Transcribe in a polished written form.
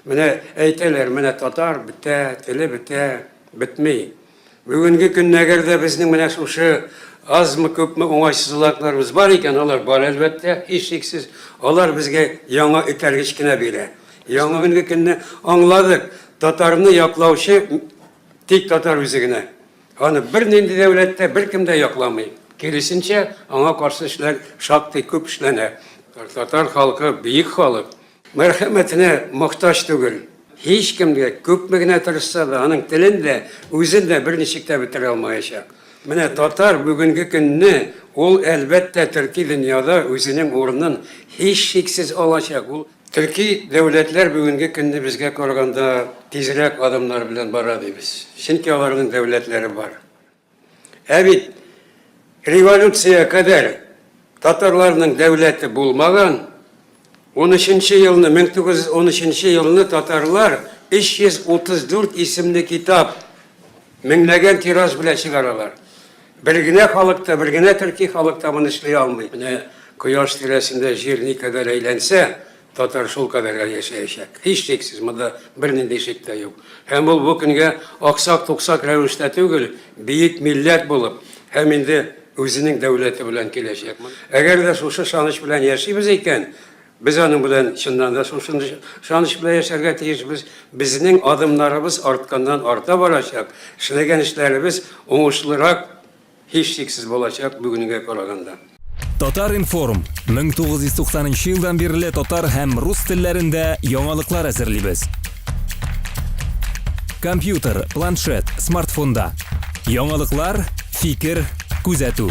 Менә әйтәләр, менә татар бетә, теле бетә, бетми. Бүгенге көнне әгәр дә безнең менә шушы азмы-күпме уңайсызлыкларыбыз бар икән, алар бар, әлбәттә, һичшиксез, алар безгә яңа этәргеч кенә бирә. Яңа бүгенге көнне аңладык, татарны яклаучы тик татар үзе генә. Аны бернинди дәүләт тә, беркем дә якламый. Киресенчә, аңа каршы эшләр шактый күп эшләнә. Татар халкы бөек халык. Мәрхәмәтенә мохтаҗ түгел. Һичкемгә, күпме генә тырышса да, аның телен дә, үзен дә берничек тә бетерә алмаячак. Менә татар бүгенге көнне ул, әлбәттә, төрки дөньяда үзенең урынын һичшиксез алачак. Ул төрки дәүләтләр бүгенге көнне безгә караганда тизрәк адымнар белән бара дибез. Чөнки аларның дәүләтләре бар. Ә бит революция кадәр татарларның дәүләте булмаган. 13 елны, 1913 елны татарлар 334 исемле китап меңләгән тираж белән чыгаралар. Бер генә халык та, бер генә төрки халык та моны эшли алмый. Менә кояш тирәсендә җир никадәр әйләнсә, Татар шулкадәргә яшәячәк. Һичшиксез, монда бернинди шик тә юк. Һәм ул бу көнгә аксак-туксак рәвештә түгел, биек милләт булып һәм инде үзенең дәүләте белән киләчәк. Әгәр дә шушы ышаныч белән яшибез икән, без аның белән чыннан да шушы ышаныч белән яшәргә тиешбез. Безнең адымнарыбыз артканнан арта барачак, эшләгән эшләребез уңышлырак Һичшиксез булачак бүгенгә караганда. Татар-информ, 1990 нчы елдан бирле татар һәм рус телләрендә яңалыклар әзерлибез. Компьютер, планшет, смартфонда. Яңалыклар, фикер, күзәтү.